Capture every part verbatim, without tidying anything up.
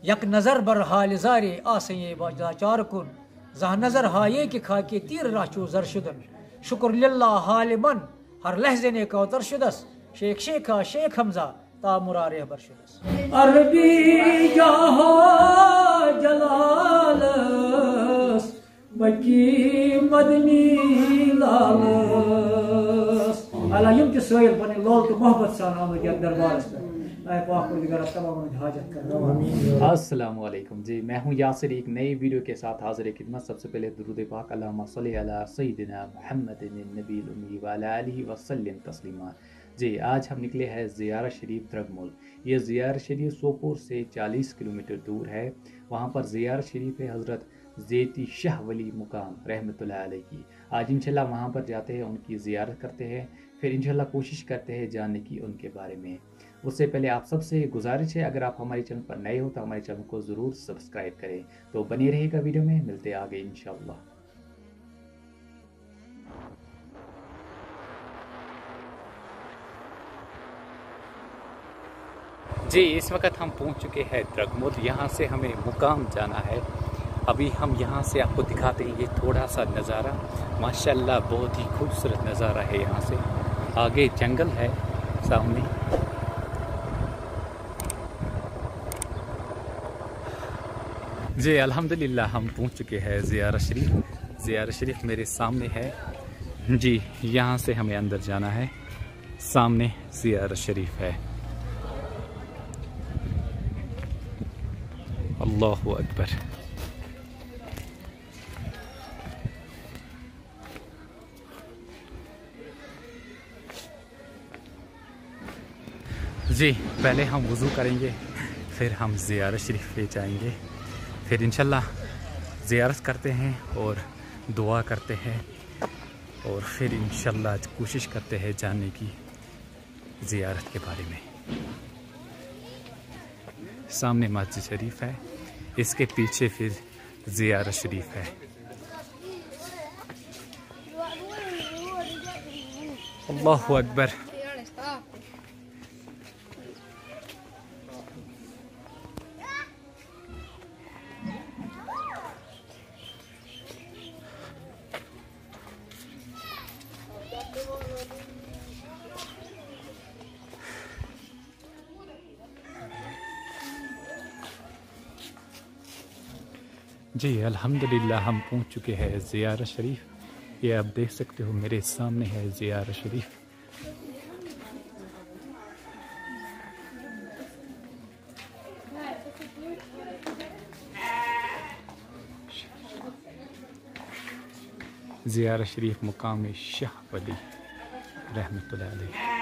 یک نظر بر حال زارے آسیں یہ باچا چار کن، زہ نظر ہایے کہ خاکے تیر راہ چو زر شدن۔ شکر للہ حال من، ہر لحظے نے کوتر شدس، شیخ شیخا شیخ حمزہ تا مرا رہبر شدس۔ عربی جاہا جلالس، مکی مدنی لالس۔ اللہ، یم تہِ سٲیِل پنٕنۍ لول تہٕ محبت سان آمٕتۍ یتھ دربارس پٮ۪ٹھ، اے پاک پروردگار، تمام ہٕنٛدۍ حاجت کر روا۔ آمین۔ السلام علیکم جی، میں ہوں یاسر ایک نئے ویڈیو کے ساتھ حاضر خدمت۔ سب سے پہلے درود پاک، اللہم صلی علی سیدنا محمد النبی الامی وعلی آلہ وسلم تسلیما۔ جی، آج ہم نکلے ہیں زیارت شریف درگمل۔ یہ زیارت شریف سوپور سے چالیس کلومیٹر دور ہے۔ وہاں پر زیارت شریف ہے حضرت زیتی شاہ ولی مقام رحمۃ اللہ علیہ کی۔ آج انشاءاللہ وہاں پر جاتے ہیں، ان کی زیارت کرتے ہیں، پھر انشاءاللہ کوشش کرتے ہیں جاننے کی ان کے بارے میں۔ اس سے پہلے آپ سب سے گزارش ہے، اگر آپ ہمارے چینل پر نئے ہو تو ہمارے چینل کو ضرور سبسکرائب کریں۔ تو بنے رہے گا ویڈیو میں، ملتے ہیں آگے انشاءاللہ۔ جی، اس وقت ہم پہنچ چکے ہیں درگمل۔ یہاں سے ہمیں مقام جانا ہے۔ ابھی ہم یہاں سے آپ کو دکھاتے ہیں یہ تھوڑا سا نظارہ۔ ماشاءاللہ، بہت ہی خوبصورت نظارہ ہے یہاں سے۔ آگے جنگل ہے سامنے۔ جی، الحمدللہ، ہم پہنچ چکے ہیں زیارت شریف۔ زیارت شریف میرے سامنے ہے۔ جی، یہاں سے ہمیں اندر جانا ہے۔ سامنے زیارت شریف ہے۔ اللہ اکبر۔ جی، پہلے ہم وضو کریں گے، پھر ہم زیارت شریف پہ جائیں گے، پھر انشاءاللہ زیارت کرتے ہیں اور دعا کرتے ہیں، اور پھر انشاءاللہ کوشش کرتے ہیں جانے کی زیارت کے بارے میں۔ سامنے مسجد شریف ہے، اس کے پیچھے پھر زیارت شریف ہے۔ اللہ اکبر۔ جی، الحمدللہ، ہم پہنچ چکے ہیں زیارت شریف۔ یہ آپ دیکھ سکتے ہو، میرے سامنے ہے زیارت شریف۔ زیارت شریف مقام شاہ ولی رحمۃ اللہ علیہ۔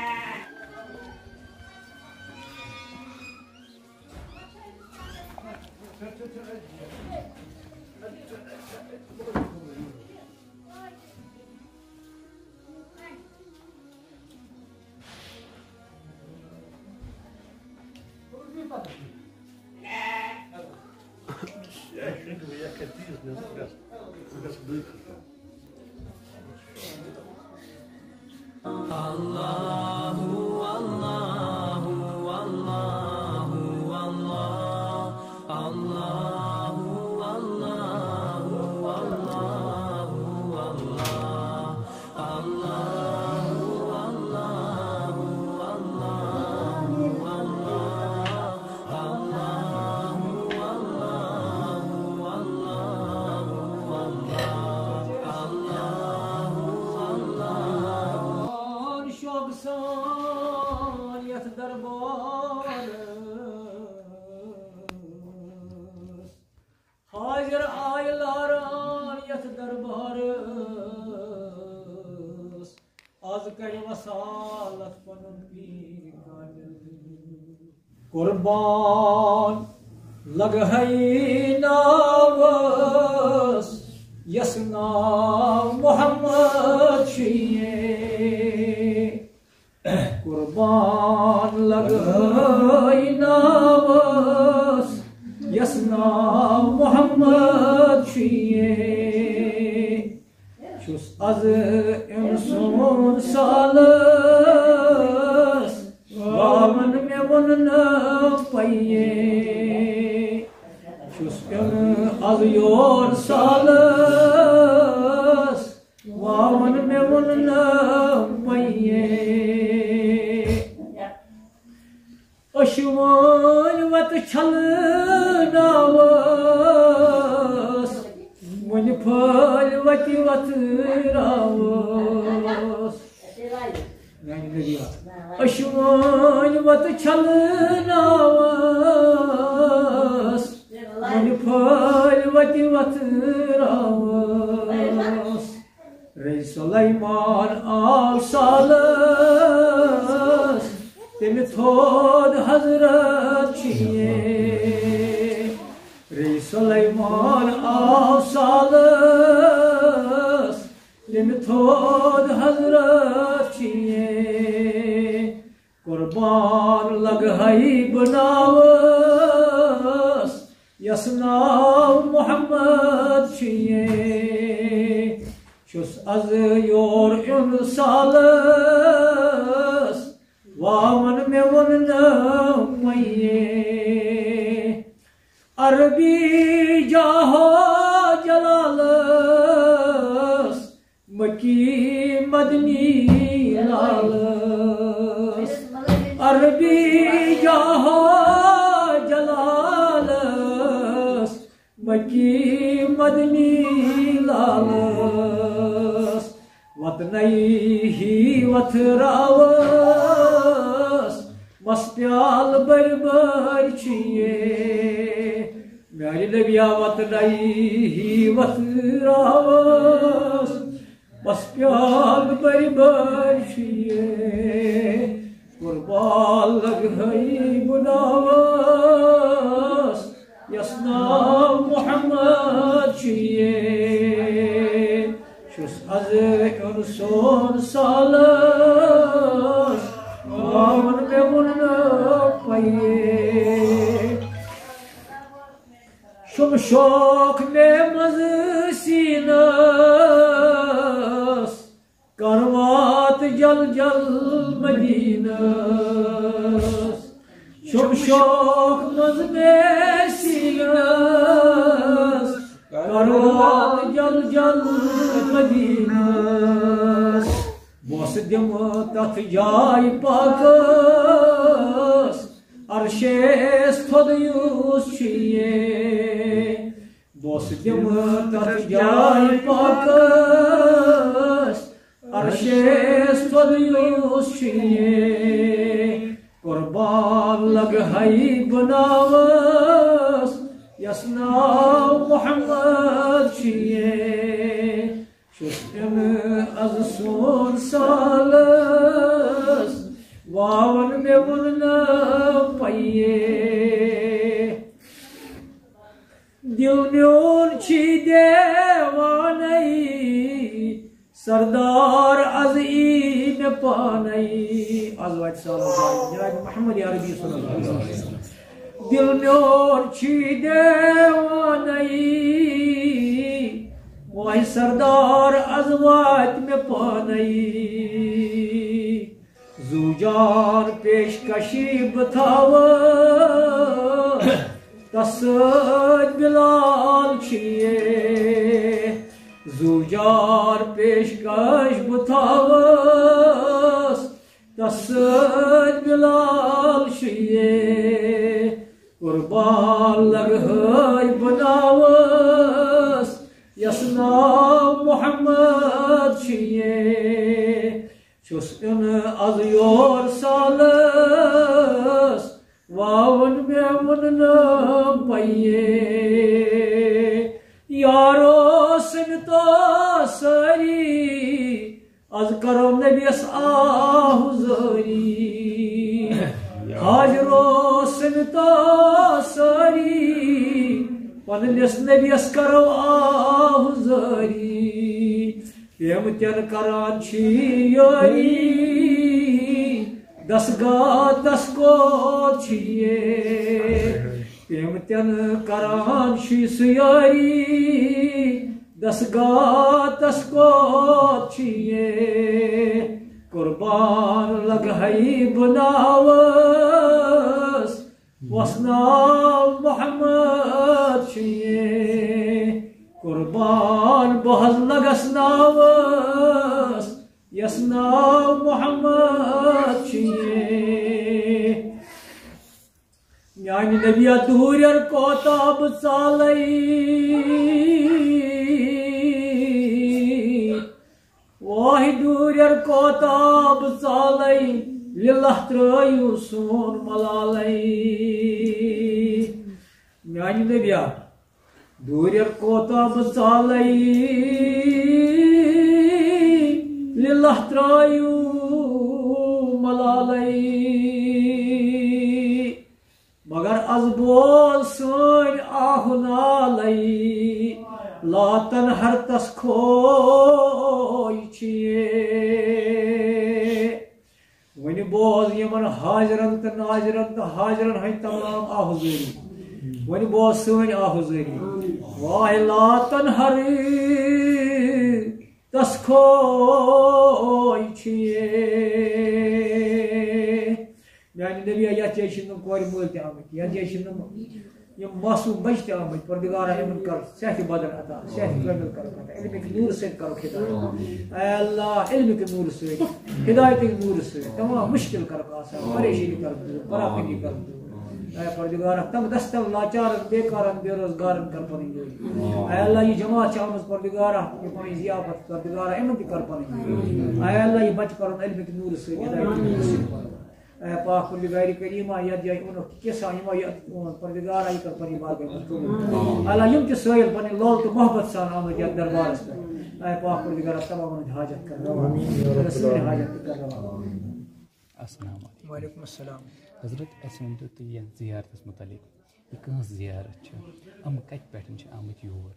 شوق سان یتھ دربارس حاضر آیہِ لاران یتھ دربارس، از کرِ وصالت پنُن پیٖر کامل۔ قربان لگہٕ ہے ناوس، یس ناو محمد چھُ یے۔ قربان لگہٕ ہے ناوس، یس ناو محمد چھُ یے۔ چھُس از أمۍ سُنٛد سالس، واون مےٚ ووٚن نہٕ پیے۔ از یور سالس، واون مےٚ ووٚن نہٕ پَیے۔ أچھ وٲنۍ وَتہٕ چھَلناوَس، وٕنہِ پھٔلۍ وَتہِ وَتراوَس۔ میانہِ نبی آ۔ أچھ وٲنۍ وَتہٕ چھَلناوَس، وٕنہِ پھٔلۍ وَتہِ وَتراوَس۔ رے سلیمان آو سالس، تٔمۍ تھوٚد حضرت چھُ یہِ۔ رے سلیمان آو سالس، تٔمۍ تھوٚد حضرت چھُ یہِ۔ قربان لگہٕ ہَے بہٕ ناوَس، یَس ناو محمد چھُ یہِ۔ چھُس از یور یُن سالس، واون مےٚ ووٚن نہٕ پَیے۔ عربی جاہو جلالس، مکی مدنی لالس۔ عربی جاہو جلالس، مکی مدنی لالس۔ وطنی ہی وتراوس، مس پیال بٔرۍ بٔرۍ چھُ یہِ۔ میانہِ نبی آ وطنی ہی وتراوس، بس پیال بٔرۍ بٔرۍ چھُ یہِ۔ قربان لگہٕ ہَے بہٕ ناوَس، یَس ناو محمد چھُ یہِ۔ چھُس از یُن سون سالس، واون مےٚ ووٚن نہٕ پَیے۔ شُم شوق مےٚ منٛز سیٖنس، کر وات جل جل مدینس۔ شُم شوق منٛز مےٚ سیٖنس، کر وات جل جل مدینس۔ بوسہٕ دِمہٕ تتھ جایہِ پاکس، عرشس تھوٚد یُس چھُ یہِ۔ بوسہٕ دِمہٕ تتھ جایہِ پاکس، عرشس تھوٚد یُس چھُ یہِ۔ قربان لگہٕ ہَے بہٕ ناوَس، یَس ناو محمد چھُ یہِ۔ چھُس یُن از سون سالس، واون مےٚ ووٚن نہٕ پَیے۔ دِل میون چھُ دیوانَے، سردار از یی مےٚ پانَے۔ از واتہِ سالس جناب محمد عربی صلی اللہ علیہ وسلم۔ دِل میون چھُ دیوانَے، واے سردار از واتہِ مےٚ پانَے۔ زوٗجار پیشکشی بہٕ تھاوٕ، تَس سۭتۍ بِلال چھُ یہِ۔ زوٗجار پیشکش بہٕ تھاوَس، تَس سۭتۍ بِلال چھُ یہِ۔ قربان لگہٕ ہَے بہٕ ناوَس، یَس ناو محمد چھُ یہِ۔ چھُس یُن از یور سالس، واون مےٚ ووٚن نہٕ پَیے۔ یارو سٔمۍ تو سٲری، از کرو نبیَس آہُزٲری۔ ہاجرو سٔمۍ تو سٲری، پننِس نبیَس کرو آہُزٲری۔ پیمتن کران چھِ یٲری، دستگاہ تس کوت چھِ یہِ۔ پیمتن کران چھِ سُہ یٲری، دستگاہ تس کوت چھِ یہِ۔ قربان لگہٕ ہَے بہٕ ناوَس، وَس ناو محمد چھُ یہِ۔ یا دوٗرٮ۪ر کوتاہ بہٕ ژالَے، واہہِ دوٗرٮ۪ر کوتاہ بہٕ ژالَے، لِلہ ترٛٲیِو سون ملالَے۔ میٛانہِ نبیا، دوٗرٮ۪ر کوتاہ بہٕ ژالَے، لِلہ ترٛٲیِو ملالَے۔ مگر از بوز سٲنۍ آہ و نالَے، لا تنہر تس کھوے چھِ یے۔ وۄنۍ بوز یِمن حاضرن تہٕ ناظرن تہٕ حاضرن ہٕنٛدۍ تمام آہ و زٲری۔ وۄنۍ بوز سٲنۍ آہ و زٲری۔ واے لا تنہر تس کھوے چھِ یے۔ میانہِ نبی، یتھ جایہِ چھِ نہٕ کورِ مٲلۍ تہِ آمٕتۍ، یتھ جایہِ چھِ نہٕ یِم معصوم بچہِ تہِ آمٕتۍ۔ پروردگارا، یِمن کر صحتِ بدن عطا، صحتِ کامل کرکھ عطا، علمٕکۍ نوٗرٕ سۭتۍ کرکھ ہدایت۔ اے اللہ، علمٕکۍ نوٗرٕ سۭتۍ، ہدایتٕکۍ نوٗرٕ سۭتۍ، تمام مشکل کرکھ آسان، پریشٲنی کرکھ دوٗر، پراکندگی کرکھ دوٗر۔ اے پروردگارا، تنگ دستن، لاچارن، بیکارن، بے روزگارن کر پنٕنۍ یٲری۔ اے اللہ، یہِ جماعت چھِ آمٕژ پروردگارا، یہِ پنٕنۍ ضیافت پروردگارا، یِمن تہِ کر پنٕنۍ یٲری۔ اے اللہ، یہِ بچہِ کرن علمٕکۍ نوٗرٕ سۭتۍ، ہدایتٕکۍ نوٗرٕ سۭتۍ۔ اے پاک پروردگار کریم، یتھ جایہِ اوٚنُکھ کیسا، یِمو یتھ اوٚن، پروردگارا، یہِ کر پنٕنۍ بارگاہ منٛز قبول۔ اللہ، یِم تہِ سٲیِل پنٕنۍ لول تہٕ محبت سان آمٕتۍ یتھ دربارس پٮ۪ٹھ، اے پاک پروردگارا، تمامن ہٕنٛدۍ حاجت کر روا، سٲنۍ حاجت تہِ کر روا۔ السلام علیکم۔ وعلیکم السلام۔ حضرت، اَسہِ ؤنۍ تو تُہۍ یَتھ زیارتَس مُتعلِق، یہِ کٕہٕنٛز زیارت چھِ؟ یِم کَتہِ پٮ۪ٹھ چھِ آمٕتۍ یور؟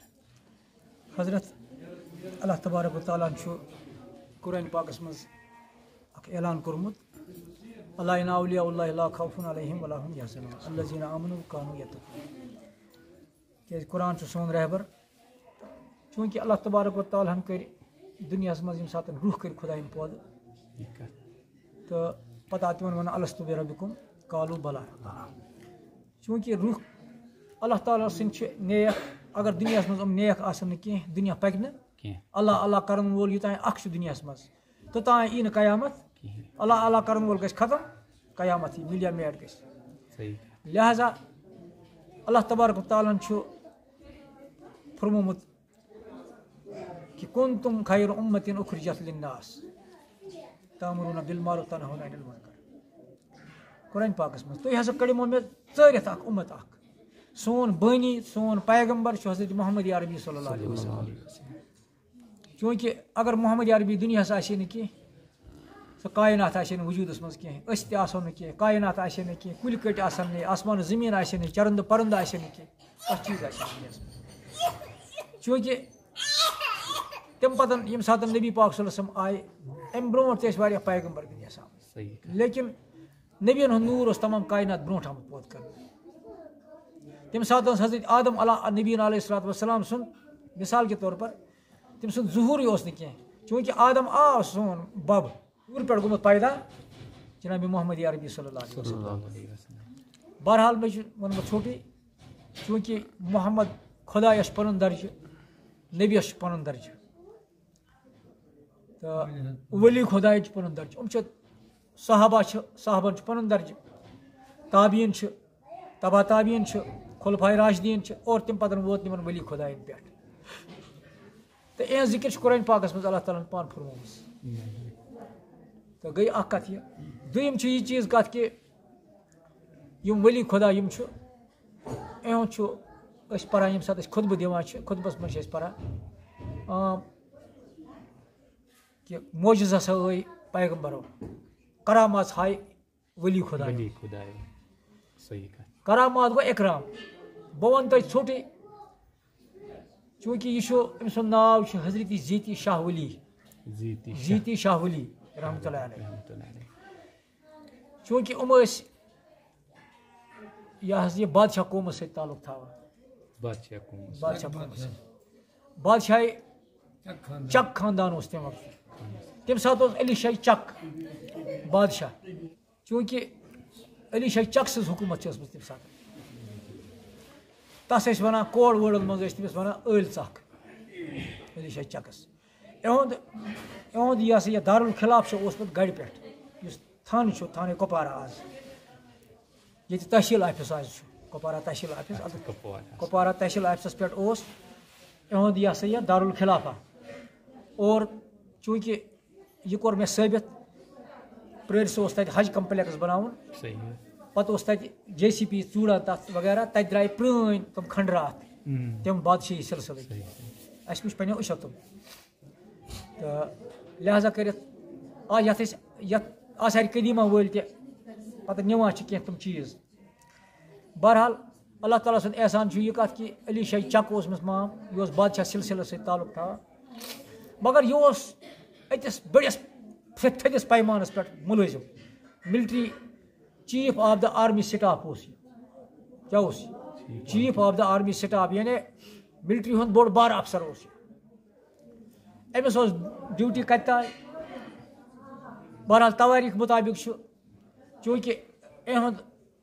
حضرت، اللہ تبارک و تعالیٰ ہن چھُ قرآن پاکس منٛز اکھ اعلان کوٚرمُت، "الا ان اولیاء اللہ لا خوف علیہم ولا هم یحزنون، الذین آمنوا وکانوا یتقون۔" کیازِ قرآن چھُ سون رہبر۔ چوٗنٛکہِ اللہ تبارک و تعالیٰ ہن کٔرۍ دُنیاہس منٛز ییٚمہِ ساتہٕ روح کٔرۍ خۄدایَن پٲدٕ، یہِ کَتھ۔ تہٕ پتہٕ آو تِمن وننہٕ، "الستُ بربکم؟" قالوا بلی۔ چوٗنٛکہِ روح اللہ تعالیٰ سٕنٛدۍ چھِ نیک، اگر دُنیاہس منٛز یِم نیک آسن نہٕ کینٛہہ، دُنیا پکہِ نہٕ۔ کینٛہہ۔ اللہ اللہ کرن وول یوٚتام اکھ چھُ دُنیاہس منٛز، توٚتام یی نہٕ قیامت۔ کِہیٖنۍ۔ اللہ اللہ کرن وول گژھِ ختم، قیامت یی، مِلیہ میٹ گژھِ۔ صحیح۔ لہذا اللہ تبارک و تعالیٰ ہن چھُ فرمومُت کہ "کنتم خیر امة اخرجت للناس تأمرون بالمعروف تنهون عن المنکر۔" قرآن پاکس منٛز، "تُہۍ ہسا کٔڑِمو مےٚ ژٲرِتھ اکھ اُمت اکھ۔ سون بٲنی، سون پیغمبر چھُ حضرت محمد عربی صلی اللہ علیہ وسلم۔" چوٗنٛکہِ اگر محمد عربی دُنیاہس آسہِ ہے نہٕ کینٛہہ، سۄ کائنات آسہِ ہے نہٕ وجوٗدس منٛز کینٛہہ، أسۍ تہِ آسو نہٕ کینٛہہ، کائنات آسہِ ہے نہٕ کینٛہہ، کُلۍ کٔٹۍ آسن نہٕ، آسمان و زٔمیٖن آسہِ ہے نہٕ، چرندٕ پرندٕ آسہِ ہے نہٕ کینٛہہ، کانٛہہ چیٖز آسہِ ہے نہٕ دُنیاہس منٛز۔ چوٗنٛکہِ تَمہِ پتہٕ ییٚمہِ ساتہٕ نبی پاک صلی اللہ علیہ وسلم آے، اَمہِ برونٛٹھ تہِ ٲسۍ واریاہ پیغمبر دُنیاہس آمٕتۍ۔ صحیح کَتھ۔ لیکن نبیَن ہُنٛد نوٗر اوس تمام کائنات برونٛٹھ آمُت پٲدٕ کرنہٕ۔ تَمہِ ساتہٕ اوس حضرت آدم علیٰ، نبینا علیہ الصلوۃ والسلام سُنٛد، مثال کے طور پر، تٔمۍ سُنٛد ظہوٗرٕے اوس نہٕ کینٛہہ، چوٗنٛکہِ آدم آو سون بب، دوٗرِ پٮ۪ٹھ گوٚمُت پیدا جناب محمد عربی صلی اللہ علیہ وسلم۔ بہرحال، مےٚ چھُ ووٚنمُت ژھوٚٹٕے، چوٗنٛکہِ محمد خۄدایَس چھُ پَنُن درجہٕ، نبیَس چھُ پَنُن درجہٕ۔ تہٕ ولی خۄدایَن چھُ پَنُن درجہٕ۔ یِم چھِ صحابہ چھِ، صحابَن چھُ پَنُن درجہٕ۔ تابعیٖن چھِ، تبع تابعیٖن چھِ، خلفائے راشدیٖن چھِ، اور تَمہِ پَتہٕ ووت یِمَن ولی خۄدایَن پٮ۪ٹھ۔ تہٕ اِہِنٛز ذِکِر چھِ قرآن پاکَس منٛز اللہ تعالیٰ ہَن پانہٕ فرمٲومٕژ۔ تہٕ گٔے اَکھ کَتھ یہِ۔ دوٚیِم چھِ یہِ چیٖز کَتھ کہِ یِم ولی خۄدا یِم چھِ، اِہُنٛد چھُ أسۍ پَران، ییٚمہِ ساتہٕ أسۍ خطبہٕ دِوان چھِ، خطبَس منٛز چھِ أسۍ پَران عام کہِ معجزٕ ہسا ٲے پیغمبرو، کرامات ہاے ولی خدایو۔ ولی خدایو۔ صحیح کتھ۔ کرامات گوٚو اکرام۔ بہٕ وَنہٕ تۄہہِ ژھوٚٹٕے، چوٗنٛکہِ یہِ چھُ، أمۍ سُنٛد ناو چھُ حضرت زیتی شاہ ولی۔ زیتی شاہ۔ زیتی شاہ ولی رحمتہ اللہ علیہ۔ رحمتہ اللہ علیہ۔ چوٗنٛکہِ یِم ٲسۍ، یہِ حظ یہِ بادشاہ قومس سۭتۍ تعلق تھاوان۔ بادشاہ قومس۔ بادشاہ قومس سۭتۍ۔ بادشاہے چک خاندان۔ چک خاندان اوس تَمہِ وقتہٕ۔ تَمہِ ساتہٕ اوس علی شاہ چک بادشاہ۔ چوٗنٛکہِ علی شاہ چک سٕنٛز حکوٗمت چھِ ٲسمٕژ تَمہِ ساتہٕ۔ تَس ٲسۍ وَنان، کوڈ وٲڈَن منٛز ٲسۍ تٔمِس وَنان عٲلۍ ژَکھ۔ علی شاہ چکس۔ اِہُنٛد، اِہُنٛد یہِ ہسا یہِ دارالخلاف چھُ اوسمُت گَڑِ پٮ۪ٹھ، یُس تھانہٕ چھُ، تھانہٕ کۄپوارہ آز، ییٚتہِ تحصیٖل آفِس آز چھُ۔ کپوارہ تحصیل آفس۔ کپوارہ۔ کپوارہ تحصیل آفسس پٮ۪ٹھ اوس اِہُنٛد یہِ ہسا یہِ دارالخلافہ۔ اور چوٗنٛکہِ یہِ کوٚر مےٚ ثٲبت، پرٲرِس اوس تَتہِ حج کمپلیکس بناوُن، صحیح۔ پتہٕ اوس تَتہِ جے سی پی ژوٗڑان تَتھ وغیرہ، تَتہِ درٛاے پرٛٲنۍ تِم کھنڈرات، ہم۔ تِم بادشٲہی سلسلٕکۍ۔ صحیح۔ اَسہِ وٕچھ پنٛنٮ۪و أچھو تِم۔ تہٕ لہذا کٔرِتھ آ یَتھ أسۍ یَتھ آثارِ قدیٖمہ وٲلۍ تہِ پتہٕ نِوان چھِ کینٛہہ تِم چیٖز۔ بہرحال، اللہ تعالیٰ سُنٛد احسان چھُ یہِ کَتھ کہِ علی شاہ چک اوس أمِس مام، یہِ اوس بادشاہ سلسلس سۭتۍ تعلق تھاوان، مگر یہِ اوس أکِس بٔڑِس تھٔ- تھٔدِس پیمانس پٮ۪ٹھ مُلٲزِم، military chief of the army staff اوس یہِ۔ کیٛاہ اوس یہِ؟ Chief of the army staff, یعنی ملٹری ہُنٛد بوٚڑ بار افسر اوس یہِ۔ أمِس اوس ڈیوٹی کَتہِ تام۔ بہرحال، توٲریٖخ مُطابِق چھُ، چوٗنٛکہِ یِہُنٛد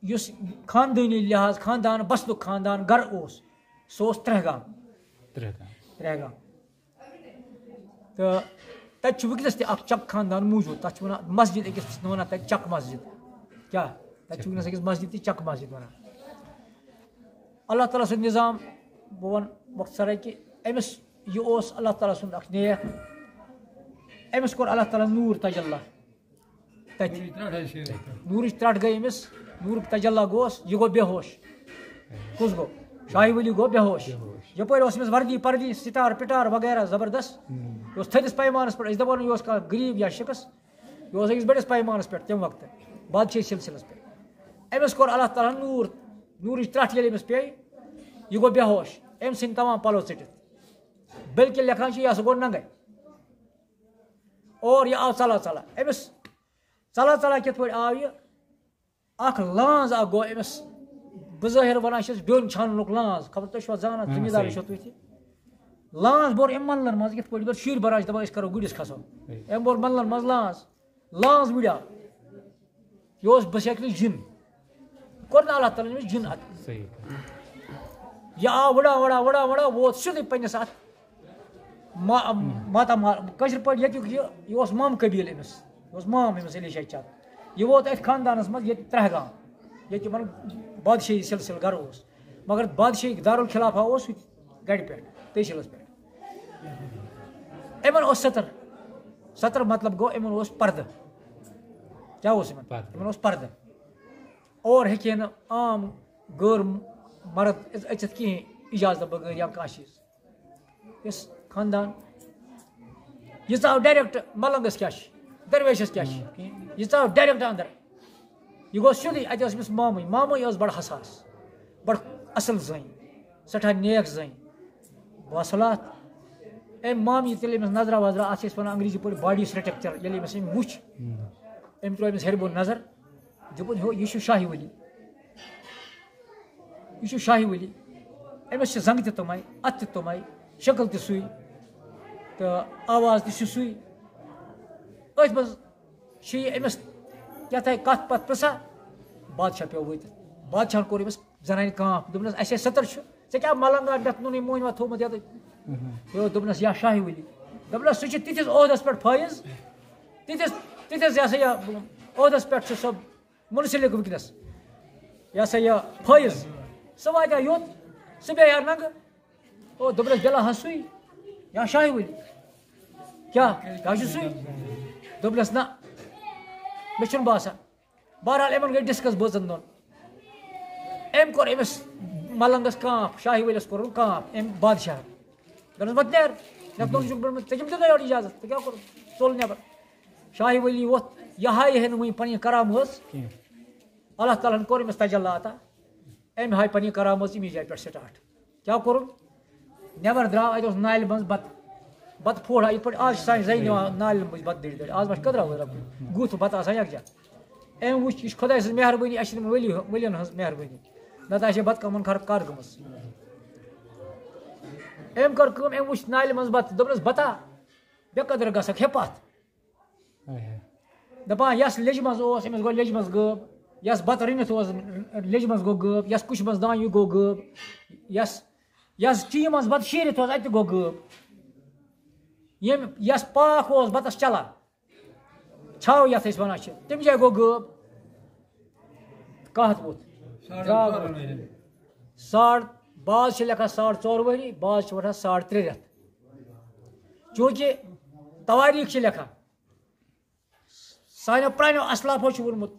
یُس خاندٲنی لحاظ خاندان، بسلُک خاندان گرٕ اوس، سُہ اوس ترٛہہ گام۔ ترٛہہ گام۔ ترٛہہ گام۔ تہٕ تَتہِ چھُ وٕنکیٚنَس تہِ اَکھ چک خاندان موٗجوٗد، تَتھ چھِ وَنان مسجد، أکِس چھِ وَنان تَتہِ چک مسجد۔ کیٛاہ؟ تَتہِ چھِ وٕنکیٚنَس أکِس مسجد تہِ چک مسجد وَنان۔ اللہ تعالیٰ سُنٛد نظام، بہٕ وَنہٕ مۄختصرے کہِ أمِس یہِ اوس اللہ تعالیٰ سُنٛد اَکھ نیک، أمِس کوٚر اللہ تعالیٰ نوٗر تجلی تَتہِ۔ نوٗرٕچ ترٛٹھ گٔے أمِس، نوٗرُک تجلی گوس، یہِ گوٚو بے ہوش۔ کُس گوٚو؟ شاہی ولی گوٚو بے ہوش۔ یَپٲرۍ اوس أمِس وردی پردی، سٹار پٹار وغیرہ زبردست۔ یہِ اوس تھٔدِس پیمانَس پٮ۪ٹھ، أسۍ دَپو نہٕ یہِ اوس کانٛہہ غریٖب یا شخص، یہِ اوس أکِس بٔڑِس پیمانَس پٮ۪ٹھ تَمہِ وقتہٕ بادشاہی سلسلس پٮ۪ٹھ۔ أمِس کوٚر اللہ تعالیٰ ہن نوٗر، نوٗرٕچ ترٛٹھ ییٚلہِ أمِس پیٚیہِ، یہِ گوٚو بے ہوش، أمۍ ژھٕنۍ تمام پَلو ژٔٹِتھ، بلکہِ لیکھان چھِ یہِ ہسا گوٚو ننگے۔ اور یہِ آو ژَلان ژَلان أمِس، ژَلان ژَلان کِتھ پٲٹھۍ آو یہِ؟ اکھ لانز اکھ گوٚو أمِس، بظٲہِر وَنان چھِس بیوٚن چھانُک لانز، خبر تُہۍ چھِوا زانان، آ، زٔمیٖندار صحیح۔ چھِو تُہۍ تہِ۔ لانز بوٚر أمۍ مَنٛدلَن منٛز، یِتھ پٲٹھۍ یِمَن شُرۍ بَران چھِ دَپان أسۍ کَرو گُرِس کھَسو۔ صحیح۔ أمۍ بوٚر مَنٛدلَن منٛز لانز، لانز وُڑیو۔ یہِ اوس بہٕ ہیٚکہٕ نہٕ جِن، کوٚر نہٕ اللہ تعالیٰ ہَن أمِس جِن اَتھ۔ صحیح۔ یہِ آو وُڑان وُڑان وُڑان وُڑان ووت سیوٚدُے پنٛنِس اَتھ ما-، ماتامال، کٲشِر پٲٹھۍ ییٚتیُک یہِ، یہِ اوس مامہٕ قبیٖل أمِس، یہِ اوس مام أمِس علی شاہ چک۔ یہِ ووت أتھۍ خاندانَس منٛز ییٚتہِ ترٛہہ گام، ییٚتہِ یِمَن بادشٲہی سلسلہٕ گرٕ اوس، مگر بادشٲہی دارالخلافہ اوس ہُتہِ گَڑِ پٮ۪ٹھ، تحصیٖلَس پٮ۪ٹھ۔ یِمَن اوس ستر، ستر مطلب گوٚو یِمَن اوس پردٕ۔ کیٛاہ اوس یِمَن؟ پردٕ۔ یِمَن اوس پردٕ۔ اور ہیٚکہِ ہے نہٕ عام غٲر مرد أژِتھ کِہیٖنۍ اِجازتہٕ بغٲر یا کانٛہہ چیٖز۔ یُس خاندان، یہِ ژاو ڈایریکٹ ملنگس کیٛاہ چھِ، درویشس کیٛاہ چھِ، یہِ ژاو ڈایریکٹ اندر۔ یہِ گوٚو سیوٚدُے، اَتہِ ٲس أمِس مامٕے، مامٕے ٲس بڑٕ حساس، بڑٕ اصل زٔنۍ، سٮ۪ٹھاہ نیک زٔنۍ، باصلات۔ أمۍ مام یہِ تیٚلہِ أمِس نظرا وظرا، اَتھ چھِ أسۍ وَنان انگریزی پٲٹھۍ باڈی سٹرکچر، ییٚلہِ أمِس أمۍ وُچھ، أمۍ ترٛوو أمِس ہیٚرِ بۄن نظر، دوٚپُن، ہیو، یہِ چھُ شاہی ولی۔ یہِ چھُ شاہی ولی۔ أمِس چھِ زنٛگہٕ تہِ تِمَے، اَتھٕ تہِ تِمَے، شکل تہِ سُے، تہٕ آواز تہِ چھُ سُے۔ أتھۍ منٛز چھِ یہِ أمِس کیٛاہ تام کَتھ پَتھ پِرٛژھان، بادشاہ پیوٚو وٲتِتھ۔ بادشاہَن کوٚر أمِس زَنانہِ کانٛپ، دوٚپنَس، اَسہِ ہے ستر چھُ، ژےٚ کیٛاہ ملنٛگا مےٚ نوٚنُے مۄہنِوَہ تھوٚومُت یَتَتھ؟ یہِ دوٚپنَس، یا شاہی ولی۔ دوٚپنَس، سُہ چھُ تِتھِس عہدَس پٮ۪ٹھ فٲیِز، تِتھِس، تِتھِس یہِ ہسا یہِ عہدَس پٮ۪ٹھ چھُ سُہ منسلک وٕنکیٚنَس۔ یہِ ہسا یہِ فٲیِز، سُہ واتہِ ہا یوٚت، سُہ بیٚہہِ ہا ننٛگہٕ۔ او، دوٚپنَس، بِلا ہا سُے، یا شاہہِ ؤلی۔ کیٛاہ، کیٛاہ چھُ سُے؟ دوٚپنَس، نہ، مےٚ چھُنہٕ باسان۔ بہرحال، یِمَن گٔے ڈِسکَس بٲژَن دۄن۔ أمۍ کوٚر أمِس ملنٛگَس کانٛپ، شاہہِ ؤلِس کوٚرُن کانٛپ، أمۍ بادشاہَن۔ دوٚپنَس، وۄتھ نیر، یَتھ منٛز چھُکھ بنومُت، ژےٚ کٔمۍ دیُت یورٕ اِجازت؟ ژٕ کیٛاہ کوٚرُتھ؟ ژوٚل نٮ۪بر۔ شاہہِ ؤلی ووٚتھ، یہِ ہایہِ ہے نہٕ وۄنۍ پنٕنۍ کرامٲژ۔ کینٛہہ۔ اللہ تعالیٰ ہن کوٚر أمِس تجلی عطا۔ أمۍ ہایہِ پنٕنۍ کرامٲژ أمی جایہِ پٮ۪ٹھ سٹارٹ۔ کیٛاہ کوٚرُن؟ نٮ۪بر درٛاو، اَتہِ اوس نالہِ منٛز بتہٕ۔ بتہٕ پھوڑا، یِتھ پٲٹھۍ آز چھِ سانہِ زَنہِ نِوان نالٮ۪ن منٛز بتہٕ دِتھ دِتھ۔ آز ما چھِ کٔدرا ؤدرا گُتھ بتہٕ آسان یَکجاہ۔ أمۍ وٕچھ، یہِ چھِ خۄداے سٕنٛز مہربٲنی، اَسہِ چھِ یِمَن ؤلی، ؤلین ہٕنٛز مہربٲنی۔ نتہٕ آسہِ ہے بتہٕ کَمَن خراب کار گٔمٕژ۔ أمۍ کٔر کٲم، أمۍ وٕچھ نالہِ منٛز بتہٕ، دوٚپنَس، بتا، بے قدر گژھکھ ہے پتھ۔ اچھا۔ دَپان، یَس لیٚجہِ منٛز اوس، أمِس گوٚو لیٚجہِ منٛز غٲب۔ یَس بَتہٕ رٔنِتھ اوس، لیٚجہِ منٛز گوٚو غٲب۔ یَس کُچھہِ منٛز دانہِ گوٚو غٲب۔ یَس، یَس چیٚیہِ منٛز بَتہٕ شیٖرِتھ اوس، اَتہِ تہِ گوٚو غٲب۔ ییٚمۍ، یَس پاکھ اوس بَتَس چَلان، چھاو یَتھ أسۍ وَنان چھِ، تَمہِ جایہِ گوٚو غٲب۔ قحط ووٚتھ۔ درٛاو۔ ساڑ بعض چھِ لیکھان ساڑ ژور ؤری، بعض چھِ وَنان ساڑ ترٛےٚ رٮ۪تھ۔ چوٗنٛکہِ توٲریٖخ چھِ لیکھان، سانیو پرٛانیو اسلافو چھُ ووٚنمُت،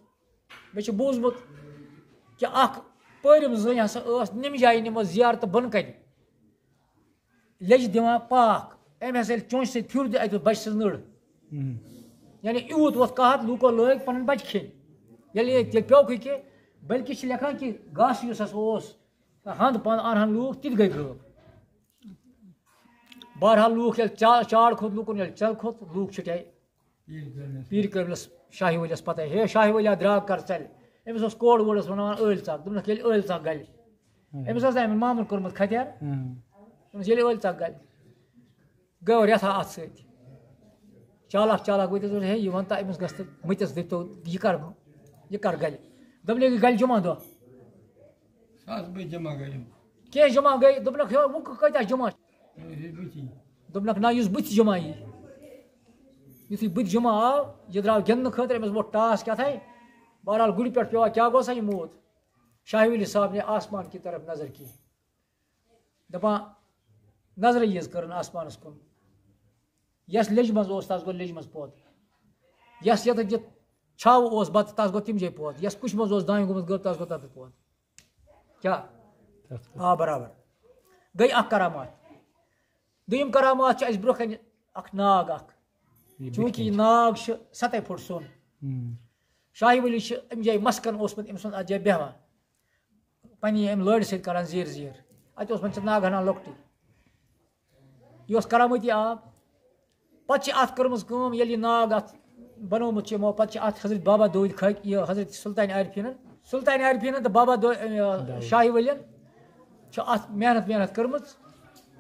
مےٚ چھُ بوٗزمُت کہِ اَکھ پٲرِم زٔنۍ ہسا ٲس نِمہٕ جایہِ نِمو زیارتہٕ بۄنہٕ کَنہِ لیٚجہِ دِوان پاکھ، أمۍ ہسا ییٚلہِ چونٛچہِ سۭتۍ پھیُر دِ، اَتہِ اوس بَچہِ سٕنٛز نٔر۔ یعنی یوٗت ووت قحط، لوٗکو لٲگۍ پَنٕنۍ بَچہِ کھیٚنۍ۔ ییٚلہِ یہِ تیٚلہِ پیوٚکھٕے کہِ، بلکہِ چھِ لیکھان کہِ گاسہٕ یُس ہسا اوس، ہَنٛد پَنٛد اَنہٕ ہَن لوٗکھ، تہِ تہِ گٔے غٲب۔ بہرحال، لوٗکھ ییٚلہِ چا-، چاڑ کھوٚت لوٗکَن، ییٚلہِ ژَل کھوٚت، لوٗکھ چھُٹے۔ پیٖر کٲمِلَس، شاہی ؤلِیَس پَتَے، ہے شاہی ؤلیا، درٛاگ کر ژَلہِ۔ أمِس اوس کوڈ وٲڈَس وَنان ٲلۍ ژَکھ، دوٚپنَکھ، ییٚلہِ ٲلۍ ژَکھ گَلہِ۔ أمِس اوس نہٕ أمِس مامَن کوٚرمُت ختیار۔ ہاں۔ دوٚپنَس، ییٚلہِ ٲلۍ ژَکھ گَلہِ۔ گٔیو رٮ۪تھا اَتھ سۭتۍ۔ چالاک چالاک وٲتِس دوٚپُن، ہے، یہِ وَن تہٕ أمِس گژھِ تہٕ مٔتِس دٔپۍتو، یہِ کَر، یہِ کَر گَلہِ؟ دوٚپنَے، یہِ گَلہِ جُمعہ دۄہ۔ ساس بٔتۍ جمع گٔے۔ کینٛہہ جُمعہ گٔے، دوٚپنَکھ، ہے، وۄنۍ کۭتیٛاہ جُمعہ؟ ہے، ہے، بٔتی۔ دوٚپنَکھ، نہ، یُس بٕتھِ جُمعہ یی۔ یُتھُے بٕتھِ جُمعہ آو، یہِ درٛاو گِنٛدنہٕ خٲطرٕ، أمِس ووٚتھ ٹاس کیٛاہ تھانۍ۔ بہرحال، گُرِ پٮ۪ٹھ پیوٚو، کیٛاہ گوٚو سا یہِ موٗد؟ شاہ ولی صاحب نے آسمان کی طرف نظر کی۔ دَپان، نظرٕے یٲژ کٔرٕن آسمانَس کُن۔ یَس لیٚجہِ منٛز اوس، تَس گوٚو لیٚجہِ منٛز پوت۔ یَس یَتھ یہِ چھاوٕ اوس بَتہٕ، تَس گوٚو تَمہِ جایہِ پوت۔ یَس کُچھِ منٛز اوس دانہِ گوٚمُت غٲب، تَس گوٚو تَتَتھ پوت۔ کیٛاہ؟ تَتھ گوٚو۔ آ، برابر۔ گٔے اَکھ کرامات۔ دوٚیِم کرامات چھِ اَسہِ برٛونٛہہ کَنہِ اَکھ ناگ اَکھ۔ یہِ چوٗنٛکہِ یہِ بِتھِ ناگ چھُ سَتَے فُٹ سرٛوٚن۔ ہُم۔ شاہی ؤلی چھِ اَمہِ جایہِ مسکن اوسمُت أمۍ سُنٛد اَتھ جایہِ بیٚہوان۔ پننہِ امہِ لورِ سۭتۍ کران زیٖر زیٖر۔ اتہِ اوس وۄنۍ ژٕ ناگہٕ ہنا لۄکٹُے۔ یہِ اوس کرامٲتی آب۔ پتہٕ چھِ اتھ کٔرمٕژ کٲم، ییٚلہِ یہِ ناگ اتھ بنوومُت چھُ یِمو، پتہٕ چھِ اتھ حضرت بابا دٲدۍ کھٲکۍ، یہِ حضرت سلطان عارفیٖنن، سلطان عارفیٖنن تہٕ بابا دٲ-، یہِ داوود۔ شاہی ؤلین چھِ اتھ محنت، محنت کٔرمٕژ۔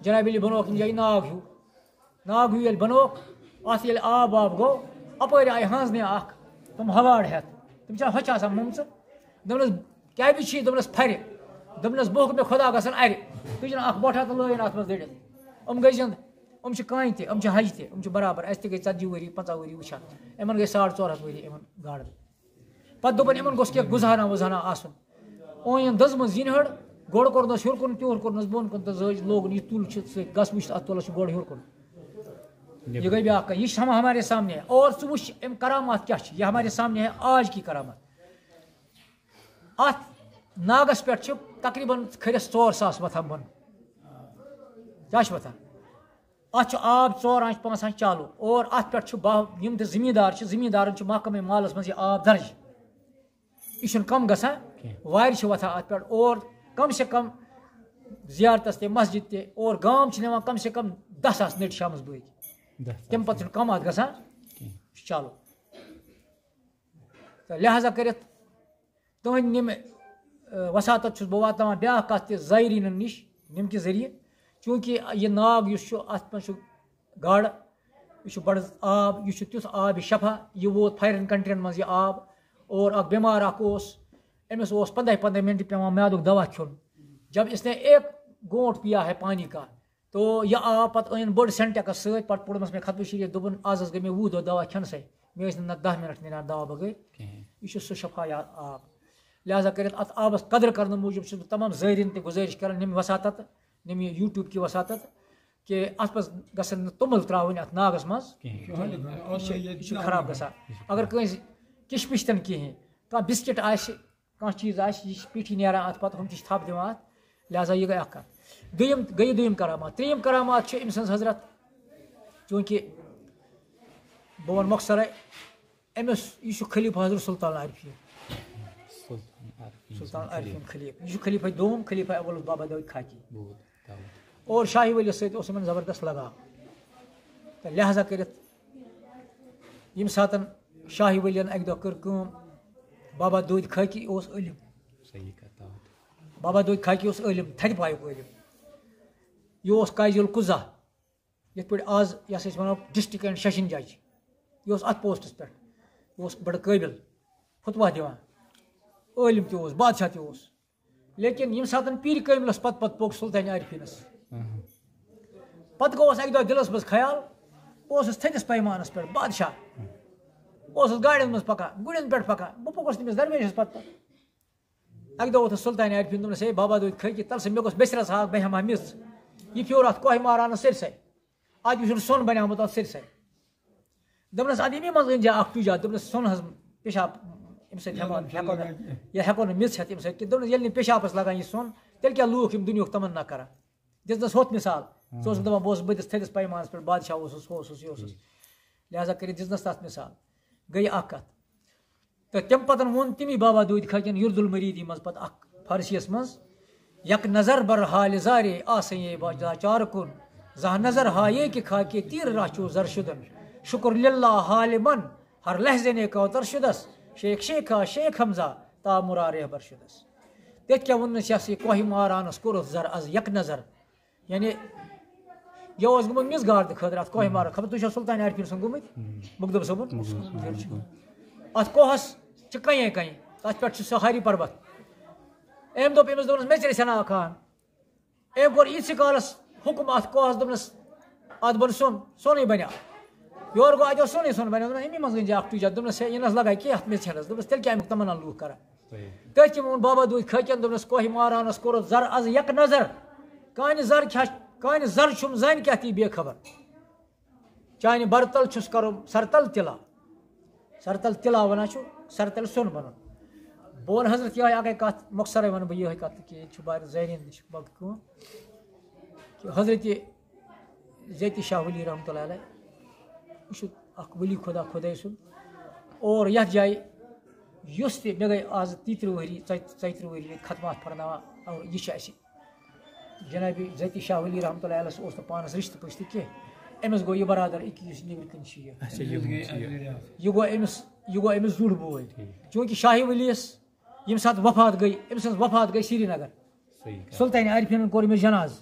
جناب علی بنووُکھ یِم جایہِ ناگ ہیوٗ۔ ناگ ہیوٗ ییٚلہِ بنووُکھ، اَتھ ییٚلہِ آب واب گوٚو، اَپٲرۍ آیہِ ہٲنٛزنہِ اَکھ، تِم ہواڑ ہٮ۪تھ۔ تِم چھا ہۄچھ آسان مُمژٕ؟ دوٚپنَس، "کیٛاہ بہِ چھی؟" دوٚپنَس، "پھَرِ۔" دوٚپنَس، "بہٕ ہیوٚک مےٚ خۄدا گژھن اَرِ۔" تُجن اَکھ بۄٹھ ہَتھ تہٕ لٲیِن اَتھ منٛز دٔڑِتھ۔ یِم گٔے زِنٛدٕ۔ یِم چھِ کانہِ تہِ، یِم چھِ حج تہِ، یِم چھِ برابر۔ اَسہِ تہِ گٔے ژَتجی ؤری، پنٛژاہ ؤری وٕچھان۔ یِمَن گٔے ساڑ ژور ہَتھ ؤری یِمَن گاڑَن۔ پَتہٕ دوٚپُن، یِمَن گوٚژھ کینٛہہ گُزہانا وُزہانا آسُن۔ اوٚن یِم دٔزمٕژ زِنۍ ہٕڑ، گۄڈٕ کوٚرنَس ہیوٚر کُن، تیوٗر کوٚرنَس بۄن کُن تہٕ زٲج لوگُن یہِ تُل چھُ، ژٕ گژھ وٕچھ اَتھ تُلَس چھُ گۄڈٕ ہیوٚر کُن۔ یہِ گٔے بیٛاکھ کَتھ۔ یہِ چھِ ہاوان ہمارے سامنے۔ اور ژٕ وٕچھ، اَمہِ کرامات کیٛاہ چھِ؟ یہِ ہمارے سامنے ہے آج کی کرامات۔ اَتھ ناگَس پٮ۪ٹھ چھِ تقریٖباً کھٔرِس ژور ساس وۄتھان بۄن۔ کیٛاہ چھِ وۄتھان؟ اَتھ چھُ آب ژور آنٛچہِ پانٛژھ آنٛچہِ چالو۔ اور اَتھ پٮ۪ٹھ چھُ با-، یِم تہِ زٔمیٖندار چھِ، زٔمیٖندارَن چھُ محکمہٕ مالَس منٛز یہِ آب درج۔ یہِ چھُنہٕ کَم گژھان۔ کینٛہہ۔ وارِ چھِ وۄتھان اَتھ پٮ۪ٹھ۔ اور کم سے کم زیارتَس تہِ، مسجد تہِ، اور گام چھِ نِوان کم سے کم دَہ ساس نٔٹۍ شامَس بٲگۍ۔ دَہ ساس۔ تَمہِ پَتہٕ چھُنہٕ کَم اَتھ گژھان۔ کینٛہہ۔ چلو۔ تہٕ لہذا کٔرِتھ تُہٕنٛدۍ یِم، ٲ، وساطت چھُس بہٕ واتناوان بیٛاکھ کَتھ تہِ زائرینَن نِش، ییٚمہِ کہِ ذٔریعہٕ، چوٗنٛکہِ یہِ ناگ یُس چھُ، اَتھ منٛز چھُ گاڈٕ، یہِ چھُ بَڑٕ آب، یہِ چھُ تیُتھ آب شفا، یہِ ووت فارین کنٹرین منٛز یہِ آب۔ اور اَکھ بٮ۪مار اَکھ اوس، أمِس اوس پنٛداہہِ پنٛداہہِ مِنٹہِ پٮ۪وان میادُک دوا کھیوٚن۔ جب اس نے ایک گونٹ پیا ہے پانی کا، تو یہِ آو پَتہٕ أنِن بٔڑ سینٹیکس سۭتۍ، پَتہٕ پوٚرمَس مےٚ ختمِ شریٖف، دوٚپُن، "آز حظ گٔے مےٚ وُہ دۄہ دوا کھٮ۪نَسَے، مےٚ ٲسۍ نہٕ نہ دَہ مِنَٹ نیران دوا بغٲر۔" کِہیٖنۍ۔ یہِ چھُ سُہ شفا یاب آب۔ لہذا کٔرِتھ اَتھ آبَس قدر کرنہٕ موٗجوٗب چھُس بہٕ تمام زٲیرِن تہِ گُزٲرِش کران، ییٚمہِ وساطت، ییٚمہِ YouTube کہِ وساطت، کہِ اَتھ منٛز گژھن نہٕ توٚمُل ترٛاوٕنۍ اَتھ ناگَس منٛز۔ کِہیٖنۍ۔ یہِ چھُ، یہِ چھُ خراب گژھان۔ اگر کٲنٛسہِ کِشمِش تہِ نہٕ کِہیٖنۍ، کانٛہہ بِسکِٹ آسہِ، کانٛہہ چیٖز آسہِ، یہِ چھِ پیٖٹھی نیران اَتھ پَتہٕ، ہُم تہِ چھِ تھَپھ دِوان اَتھ، لہذا یہِ گٔے اَکھ کَتھ۔ دوٚیِم گٔے یہِ دوٚیِم کرامات۔ ترٛیٚیِم کرامات چھِ أمۍ سٕنٛز حضرت، چوٗنٛکہِ بہٕ وَنہٕ مۄخصرے، أمِس، یہِ چھُ خلیفہ حضرت سلطان عارفیٖن۔ سلطان عارفیٖن سلطان سُنٛد عارفیٖن خلیفہ۔ خلیفہ۔ یہِ چھُ خلیفہ دوم، خلیفہ اول اوس بابا داود کھاکی۔ بوٗد، داود۔ اور شاہی ؤلِیَس سۭتۍ اوس یِمَن زبردست لگاو۔ تہٕ لہذا کٔرِتھ ییٚمہِ ساتَن شاہی ؤلِیَن اَکہِ دۄہ کٔر کٲم، بابا دودِ کھاکی اوس عٲلِم۔ صحیح کَتھ، داود۔ بابا دودِ کھاکی اوس عٲلِم، تھدِ پایُک عٲلِم۔ یہِ اوس قاضی القضا، یِتھ پٲٹھۍ آز یَس أسۍ وَنو district and session judge۔ یہِ اوس اَتھ پوسٹَس پٮ۪ٹھ۔ یہِ اوس بڑٕ قٲبِل، فتوا دِوان۔ عٲلِم تہِ اوس، بادشاہ تہِ اوس۔ لیکن ییٚمہِ ساتَن پیٖرِ کٲمِلَس پَتہٕ پَتہٕ پوٚک سلطان عارفیٖنَس۔ اہم۔ پَتہٕ گوٚو اَسہِ اَکہِ دۄہ دِلَس منٛز خیال، بہٕ اوسُس تھٔدِس پیمانَس پٮ۪ٹھ بادشاہ۔ بہٕ اوسُس گاڑٮ۪ن منٛز پَکان، گُرٮ۪ن پٮ۪ٹھ پَکان، بہٕ پوٚکُس تٔمِس درویشَس پَتہٕ پَتہٕ۔ اَکہِ دۄہ ووٚتھُس سُلطانہِ عارفیٖن، دوٚپنَس، "ہے بابا دوٗدۍ، کھٔتۍ یہِ تَلہٕ سا، مےٚ گوٚژھ بٔسرَس ہاکھ، بہٕ ہٮ۪مہٕ ہا میٚژ۔ یہِ پھیوٗر اَتھ کوہہِ مارانَس سٲرسٕے۔ اَتھ یُس چھُنہٕ سۄن بَنیومُت اَتھ سٲرسٕے۔" دوٚپنَس، "اَدٕ ییٚمی منٛز أنۍ زِ اَکھ ٹُج اَتھ۔" دوٚپنَس، "سۄن حظ پیشاب ہٮ۪کو نہٕ، ہٮ۪کو نہٕ، یہِ ہٮ۪کو نہٕ میٚژ ہٮ۪تھ اَمہِ سۭتۍ کینٛہہ۔" دوٚپنَس، "ییٚلہِ نہٕ پیشابَس لَگان یہِ سۄن، تیٚلہِ کیٛاہ لوٗکھ یِم دُنیُہُک تَمنا کَران؟" دِژنَس ہوٚتھ مِثال۔ ژٕ اوسُکھ دَپان، "بہٕ اوسُس بٔدِس تھٔدِس پیمانَس پٮ۪ٹھ بادشاہ اوسُس، ہُہ اوسُس، یہِ اوسُس۔" لہذا کٔرِتھ دِژنَس تَتھ مِثال۔ گٔے اَکھ کَتھ۔ تہٕ تَمہِ پَتہٕ ووٚن تٔمی بابا دوٗدۍ کھٲکِن یُرد المریٖدی منٛز پَتہٕ اَکھ فارسیَس منٛز، "یک نظر بر حال زارے آسیں با چار کن، زاہ نظر ہایے کہ خاکے تیر راہ چو زر شدن۔ شکر للہ حال من ہر لحظے نے کوثر شدس، شیخ شیخا شیخ حمزہ تا مرا رہبر شدس۔" تٔتھۍ کیٛاہ ووٚننَس، یہِ ہسا یہِ کوہہِ مارانَس کوٚرُتھ زر از یک نظر۔ یعنی یہِ اوس گوٚمُت میٚژ گارنہٕ خٲطرٕ اَتھ کوہہِ مارَس۔ خبر تُہۍ چھِو سُلطان عارفیٖن سُنٛد گوٚمُتۍ؟ مُقدم صٲبُن۔ اَتھ کوہَس چھِ کَنہِ کَنہِ، تَتھ پٮ۪ٹھ چھُ سُہ ہاری پربت۔ أمۍ دوٚپ أمِس، دوٚپنَس، "مےٚ ژےٚ سٮ۪نا خان۔" أمۍ کوٚر ییٖتِس کالَس حُکُم اَتھ کوہَس، دوٚپنَس، "اَتھ بَن سۄن، سۄنٕے بَنیٛاو۔" یورٕ گوٚو، اَتہِ اوس سۄنٕے سۄن بَنیٛاو۔ دوٚپنَس، "أمی منٛز گٔنٛزِ اَکھ ٹُج اَتھ۔" دوٚپنَس، "ہے، یہِ نہ حظ لَگے کینٛہہ اَتھ میٚژِ ہٮ۪نَس۔" دوٚپنَس، "تیٚلہِ کیٛاہ اَمیُک تَمنا لوٗکھ کَران؟" صحیح۔ تٔتھۍ تِمو ووٚن بابا دوٗدۍ کھٲکٮ۪ن، دوٚپنَس، "کوہہِ مارانَس کوٚرُتھ زَر از یک نظر، کانہِ زَر کھٮ۪س، کانہِ زَر چھُم زَنہِ کیٛاہ تی بے خبر۔ چانہِ بَرتَل چھُس کَرُن سَرتَل تِلا۔" سَرتَل تِلا وَنان چھُ سَرتَل سۄن بَنُن۔ بہٕ وَنہٕ حضرت یِہوٚے اَکٕے کَتھ، مۄخصرٕے وَنہٕ بہٕ یِہوٚے کَتھ، کہِ ییٚتہِ چھُ واریاہ زٲیرِیٖن تہِ چھِ باقٕے کٲم، کہِ حضرت زیتی شاہ ولی رحمتہ اللہ علیہ، یہِ چھُ اَکھ ولی خدا خۄداے سُنٛد۔ اور یَتھ جایہِ یُس تہِ، مےٚ گٔے آز تیٚیہِ تٕرٛہ ؤری، ژۄیہِ، ژۄیہِ تٕرٛہ ؤری گٔے ختمات پَرناوان، اور یہِ چھِ اَسہِ جناب زیتی شاہ ولی رحمتہ اللہ علیہ اوس نہٕ پانَس رِشتہٕ پٔشتہٕ کینٛہہ، أمِس گوٚو یہِ برادر أکیاہ یُس نیٚبرِ کِنۍ چھُ یہِ۔ اچھا، یہِ گوٚو، یہِ۔ یہِ گوٚو أمِس، یہِ گوٚو أمِس زُر بوے۔ ٹھیٖک۔ چوٗنٛکہِ شاہ ولی یَس ییٚمہِ ساتہٕ وفات گٔے، أمۍ سٕنٛز وفات گٔے سرینگر۔ صحیح کَتھ۔ سُلطانِ عارفیٖنَن کوٚر أمِس جنازٕ۔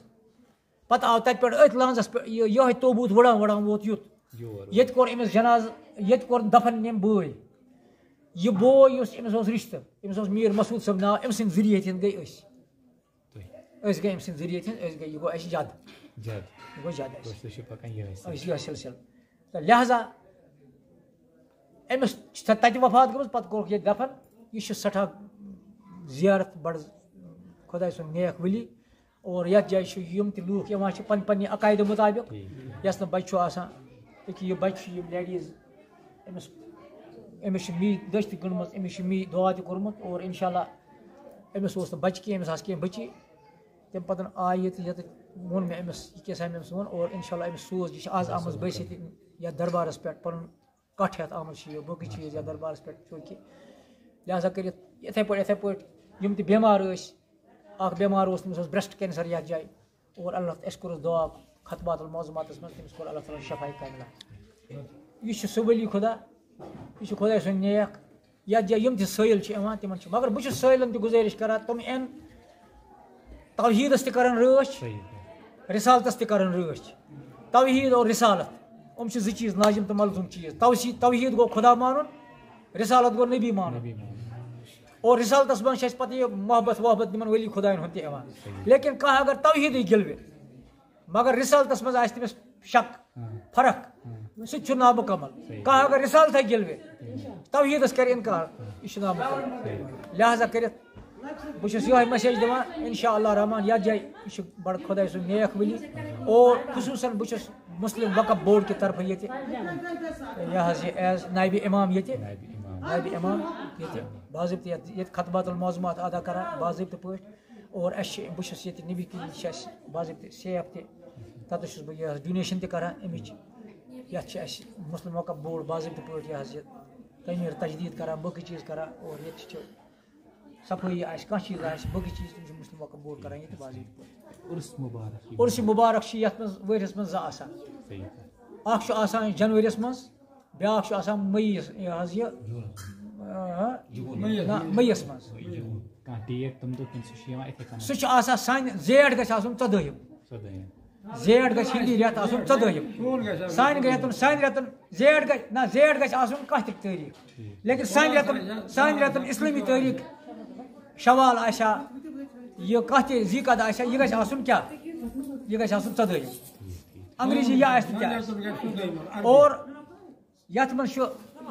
پَتہٕ آو تَتہِ پٮ۪ٹھ أتھۍ لحظَس پٮ۪ٹھ یہِ، یِہوٚے توبوٗت وٕڑان وٕڑان ووت یُتھ۔ یور۔ ییٚتہِ کوٚر أمِس جنازٕ، ییٚتہِ کوٚر دفن أمۍ بٲے۔ یہِ بوے یُس أمِس اوس رِشتہٕ، أمِس اوس میٖر مسعود صٲب ناو، أمۍ سٕنٛدِ ذٔریعہٕ ہیٚتِن گٔے أسۍ۔ تُہۍ۔ أسۍ گٔے أمۍ سٕنٛدِ ذٔریعہٕ ہیٚتِن، أسۍ گٔے، یہِ گوٚو اَسہِ جد۔ جد۔ یہِ گوٚو جد اَسہِ۔ کٲشرِس چھِ پَکان یِہوٚے سِلسِلہٕ۔ أسۍ یِہوٚے سِلسِلہٕ۔ تہٕ لہذا أمِس چھِ تَتہِ وفات گٔمٕژ، پَتہٕ کوٚرُکھ ییٚتہِ دفن۔ یہِ چھِ سٮ۪ٹھاہ زیارت بَڑٕ خۄداے سُنٛد نیک ولی۔ اور یَتھ جایہِ چھِ یِم تہِ لوٗکھ یِوان چھِ پنٛنہِ پنٛنہِ عقایدٕ مُطابِق۔ ٹھیٖک۔ یَس نہٕ بَچہِ چھُ آسان، أکہِ یہِ بَچہِ چھِ یِم لیڈیٖز، أمِس، أمِس چھِ می دٔچھ تہِ گٔنٛڈمٕژ، أمِس چھِ می دُعا تہِ کوٚرمُت، اور اِنشاء اللہ أمِس اوس نہٕ بَچہِ کینٛہہ، أمِس آسہٕ کینٛہہ بٔچی۔ تَمہِ پَتہٕ آیہِ ییٚتہِ، ییٚتہِ ووٚن مےٚ أمِس، یہِ کیٛاہ سا أمِس ووٚن، اور اِنشاء اللہ أمِس سوز، یہِ چھِ آز آمٕژ بٔسِتھ یَتھ دربارَس پٮ۪ٹھ پَنُن کَٹھ ہٮ۪تھ آمٕژ چھِ یہِ باقٕے چیٖز یَتھ دربارَس پٮ۪ٹھ، چوٗنٛکہِ لہذا کٔرِتھ یِتھَے پٲٹھۍ، یِتھَے پٲٹھۍ یِم تہِ بٮ۪مار ٲسۍ، اَکھ بٮ۪مار اوس، تٔمِس اوس برٛٮ۪سٹ کینسر یَتھ جایہِ، اور اللہ تعالیٰ، اَسہِ کوٚرُس دُعا خطبات المعظمات منٛز، تٔمِس کوٚر اللہ تعالیٰ شفاء کاملہ۔ یہِ چھُ سُہ ولی خدا، یہِ چھُ خۄداے سُنٛد نیک۔ یَتھ جایہِ یِم تہِ سٲیِل چھِ یِوان، تِمَن چھِ، مگر بہٕ چھُس سٲیِلَن تہِ گُزٲرِش کَران، تِم یِن توحیٖدَس تہِ کَرَن رٲچھ، صحیح۔ رِسالتَس تہِ کَرَن رٲچھ۔ توحیٖد اور رِسالت، یِم چھِ زٕ چیٖز، لازِم تہٕ ملزوٗم چیٖز۔ توحی-، توحیٖد گوٚو خۄدا مانُن، رِسالت گوٚو نبی مانُن۔ نبی مانُن۔ اور رِسالتَس منٛز چھِ اَسہِ پَتہٕ یہِ محبت وحبت یِمَن ولی خۄدایَن ہُنٛد تہِ یِوان۔ صحیح۔ لیکن کانٛہہ اگر توحیٖدٕے گِلوِ، مگر رِسالتَس منٛز آسہِ تٔمِس شک، ہاں۔ فرق، ہاں۔ سُہ تہِ چھُ نابُکمل۔ صحیح۔ کانٛہہ اگر رِسالتَے گِلوِ، توحیٖدَس کَرِ اِنکار، یہِ چھُ نابُکمل۔ صحیح۔ لہذا کٔرِتھ بہٕ چھُس یِہوٚے message دِوان، اِنشاء اللہ الرحمن، یَتھ جایہِ یہِ چھُ بَڑٕ خۄداے سُنٛد نیک ولی، اور خصوٗصاً بہٕ چھُس مُسلِم وقف بورڈ کہِ طرفہٕ ییٚتہِ، یہِ حظ یہِ as نائب امام ییٚتہِ، نائب امام۔ نائب امام ییٚتہِ باضٲبطہٕ یَتھ، ییٚتہِ خطبات المعظمات ادا کَران باضٲبطہٕ پٲٹھۍ۔ اور اَسہِ چھِ، بہٕ چھُس ییٚتہِ نبی کریم چھِ اَسہِ باضٲبطہٕ سیف تہِ، تَتَس چھُس بہٕ یہِ حظ donation تہِ کَران اَمِچ۔ یَتھ چھِ اَسہِ مُسلِم وقف بورڈ باضٲبطہٕ پٲٹھۍ یہِ حظ یہِ تعمیٖر تجدیٖد کَران، باقٕے چیٖز کَران، اور ییٚتہِ چھِ صفٲیی آسہِ، کانٛہہ چیٖز آسہِ، باقٕے چیٖز تِم چھِ مُسلِم وقف بورڈ کَران ییٚتہِ باضٲبطہٕ پٲٹھۍ۔ عُرس مُبارک۔ عُرس مُبارک چھِ یَتھ منٛز ؤریَس منٛز زٕ آسان۔ صحیح۔ اَکھ چھُ آسان جنؤریَس منٛز، بیٛاکھ چھُ آسان مئی یَس، یہِ حظ یہِ، جوٗن۔ آ، جوٗن۔ نہ، مئی یَس منٛز۔ جوٗن۔ کانٛہہ date تِم دۄہ کِنہٕ سُہ چھُ یِوان یِتھَے کٔنۍ؟ سُہ چھُ آسان سانہِ زیٹھ گژھِ آسُن ژۄدٲہِم۔ ژۄدٲہِم۔ زیٹھ گژھِ ہِندی رٮ۪تھ آسُن ژۄدٲہِم۔ سانہِ رٮ۪تَن، سانہِ رٮ۪تَن، زیٹھ گژھِ، نہ، زیٹھ گژھِ آسُن کانٛہہ تہِ تٲریٖخ۔ ٹھیٖک۔ لیکن سانہِ رٮ۪تَن، سانہِ رٮ۪تَن اِسلٲمی تٲریٖخ شوال آسہِ ہا، یہِ کانٛہہ تہِ ذی قعدہ آسہِ ہا، یہِ گژھِ آسُن کیٛاہ؟ یہِ گژھِ آسُن ژۄدٲہِم۔ ٹھیٖک، ٹھیٖک۔ انگریزی یا آسہِ تہِ کیٛاہ آسہِ۔ اور یَتھ منٛز چھُ،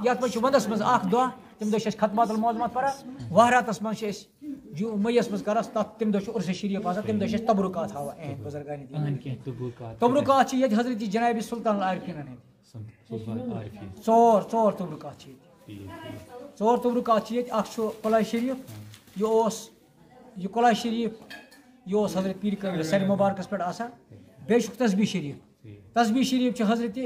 یَتھ منٛز چھُ وَندَس منٛز اَکھ دۄہ، تَمہِ دۄہ چھِ أسۍ ختمات المعظمات پَران، وَہراتَس منٛز چھِ أسۍ جو مئی یَس منٛز کَران، تَتھ تَمہِ دۄہ چھِ عُرس شریٖف آسان، تَمہِ دۄہ چھِ أسۍ تبرکات ہاوان، اہن، بُزرگانِ دیٖن۔ اہن کینٛہہ تبرکات۔ تبرکات چھِ ییٚتہِ حضرت جناب سلطان العارفیٖنَن ہٕنٛدۍ۔ سلطان العارفیٖن۔ ژور، ژور تبرکات چھِ ییٚتہِ۔ ٹھیٖک، ٹھیٖک۔ ژور تبرکات چھِ ییٚتہِ، اَکھ چھُ قلعہ شریٖف، یہِ اوس، یہِ قلعہ شریٖف، یہِ اوس حضرت پیٖر کٲمِل سَرِ مُبارکَس پٮ۪ٹھ آسان، بیٚیہِ چھُکھ تسبیح شریٖف۔ تسبیح شریٖف چھُ حضرت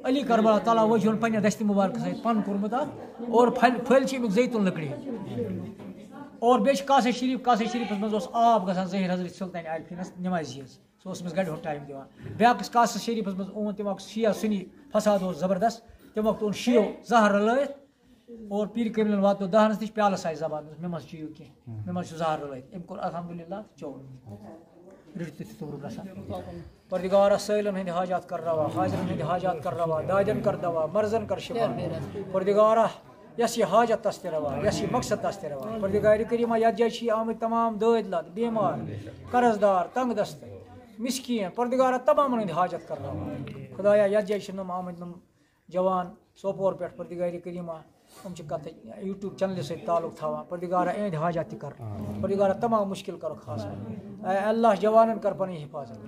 علی کربلا تعالیٰ وجہن پننہِ دستِ مبارکہٕ سۭتۍ پن کوٚرمُت اَتھ، اور پھلۍ، پھلۍ چھِ اَمیُک زیتون لٔکرِ ہٕنٛدۍ۔ اور بیٚیہِ چھُ کاسہ شریٖف، کاسہ شریٖفَس منٛز اوس آب گژھان ظٲہِر حضرت سلطان عارفیٖنَس نٮ۪مازِ ہِنٛز، سُہ اوس أمِس گرِ ہُنٛد ٹایم دِوان۔ بیٛاکھ یُس کاسہ شریٖفَس منٛز اوٚن، تَمہِ وقتہٕ شیعہ سُنی فساد اوس زبردست، تَمہِ وقتہٕ اوٚن شیعو زہر رلٲیِتھ، اور پیٖر کٲمِلَن واتنو دہنَس نِش پیالَس آیہِ زبان، دوٚپُس، "مےٚ منٛز چیٚیِو کینٛہہ، مےٚ منٛز چھُ زہر رلٲیِتھ"۔ أمۍ کوٚر الحمدللہ تہٕ چیوٚو۔ رٔٹِو تُہۍ تہِ توٚبرُک رَسا۔ پردگارا سٲیلَن ہٕنٛدۍ حاجات کر روا، حاضرَن ہٕنٛدۍ حاجات کر روا، دادٮ۪ن کر دوا، مرضن کر شفا۔ پردگارا یَس یہِ حاجت تَس تہِ روا، یَس یہِ مقصد تَس تہِ روا۔ پردگارِ کریٖما یَتھ جایہِ چھِ یہِ آمٕتۍ تمام دٲدۍ لد، بیمار، قرض دار، تنگ دست، مسکین، پردگارا تمامَن ہٕنٛدۍ حاجت کر روا۔ خدایا یَتھ جایہِ چھِ نۄم آمٕتۍ نۄم جوان سوپور پٮ۪ٹھ، پردگارِ کریٖما، یِم چھِ کتھ YouTube چینلہِ سۭتۍ تعلق تھاوان۔ پردگارا اِہِنٛدۍ حاجت تہِ کر۔ پردگارا تمام مشکل کرُکھ حاصل۔ اے اللہ، جوانن کر پنٕنۍ حفاظت۔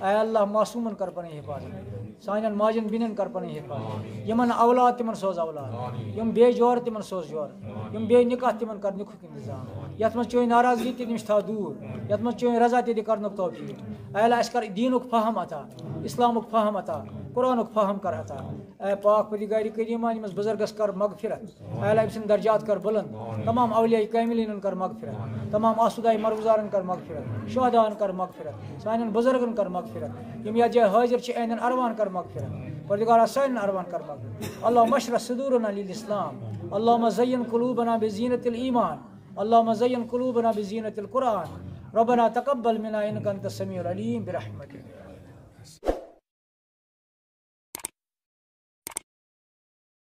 اے اللہ، معصومن کر پنٕنۍ حفاظت۔ سانٮ۪ن ماجن بیٚنٮ۪ن کر پنٕنۍ حفاظت۔ یِمن اولاد تِمن سوز اولاد۔ یِم بے جور تِمن سوز جور۔ یِم بے نکاح تِمن کر نکاحُک انتظام۔ یتھ منٛز چٲنۍ ناراضگی تہِ تِم چھِ تھاو دوٗر۔ یتھ منٛز چٲنۍ رضا تہِ دِ کرنُک توفیق۔ اے اللہ، اَسہِ کر دیٖنُک فہم عطا، اسلامُک فہم عطا، قرآنُک فہم کر عطا۔ اے پاک پروردگار کریٖما، ییٚمِس بُزرگس کر مغفرت۔ اے اللہ، أمۍ سٕنٛدۍ درجات کر بُلند۔ تمام اولیاء کاملینن کر مغفرت۔ تمام آسوداے مرغزارن کر مغفرت۔ شہداہن کر مغفرت۔ سانٮ۪ن بُزرگن کر مغفرت۔ یِم یتھ جایہِ حٲضِر چھِ، اہندٮ۪ن ارواحن کر مغفرت۔ پروردگارا، سانٮ۪ن ارواحن کر مغفرت۔ اللهم اشرح صدورنا للاسلام۔ اللهم زين قلوبنا بزينة الايمان۔ اللهم زين قلوبنا بزينة القرآن۔ ربنا تقبل منا انك انت السميع العليم برحمتك۔